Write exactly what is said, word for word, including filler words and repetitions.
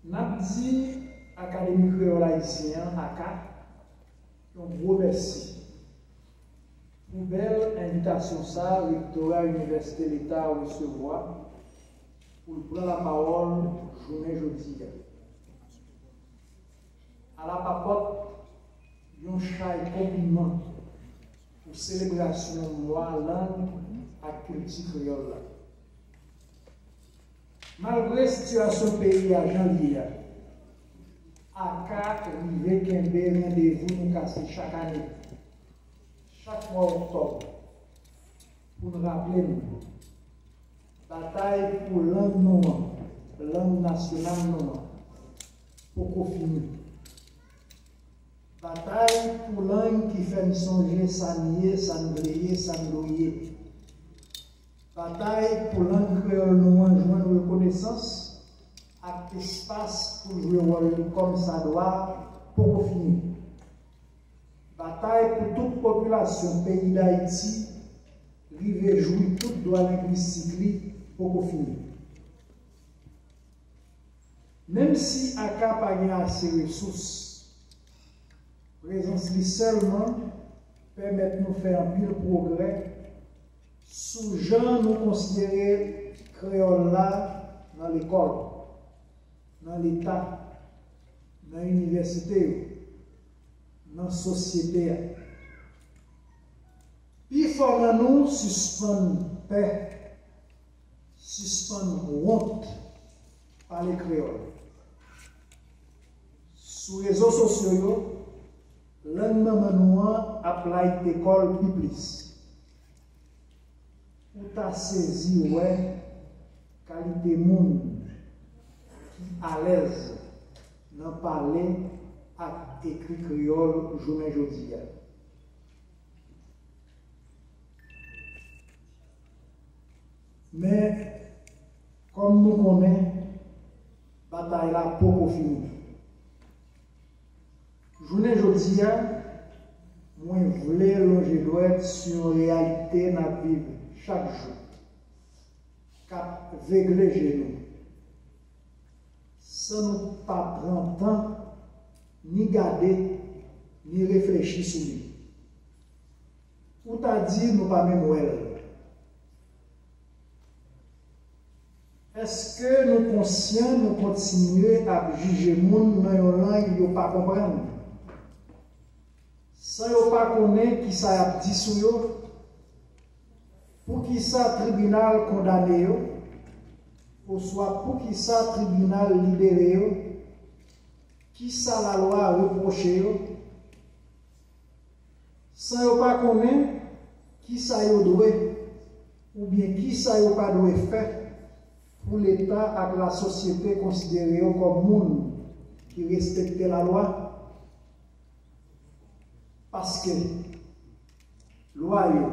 N ap di Akademi Kreyòl Ayisyen an, aka, yon gwo mèsi pou bèl envitasyon sa a Rektora Inivèsite Leta a resevwa pou l pran lapawòl jounen jodi a. Alapapòt yon chay konpliman pou selebrasyon mwa lang ak kilti kreyòl la. Malgre sitiyasyon peyi a jan l ye a, aka rive kenbe randevou nou kase chak ane, chak mwa òktòb, pou n raple nou, batay pou lang nou an, lang nasyonal nou an, poko fini. Batay pou lang ki fè n sonje sa n ye, sa n vle ye, sa n dwe ye. Batay pou lang kreyòl nou an jwenn rekonesans ak espas pou l jwe wòl li kòm sa dwa poko fini. Batay pou tout popilasyon peyi Dayiti rive jwi tout dwa lengwistik li poko fini. Menm si aka pa gen ase resous, prezans li sèlman pèmèt nou fè anpil pwogrè sou jan nou konsidere kreyòl la nan lekòl, nan Leta, nan inivèsite yo, nan sosyete a. Pifò nan nou sispann pè, sispann wont pale kreyòl. Sou rezo sosyo yo, lang manman nou an ap layite kò l pi plis. Ou ta sezi wè kalite moun ki alèz nan pale ak ekri kreyòl jounen jodi a. Men, kòm nou konnen, batay la poko fini. Jounen jodi a, mwen vle lonje dwèt sou yon reyalite n ap viv chak jou, k ap vegle je nou, san nou pa pran tan ni gade, ni reflechi sou li. Ou ta di nou pa menm wè l. Èske nou konsyan nou kontinye ap jije moun nan yon lang yo pa konprann? San yo pa konnen kisa y ap di sou yo? Poukisa tribinal kondane yo? Oswa poukisa tribinal libere yo? Kisa lalwa repwoche yo? San yo pa konnen kisa yo dwe, oubyen kisa yo pa dwe fè pou Leta ak lasosyete konsidere yo kòm moun ki respekte lalwa? Paske lwa yo,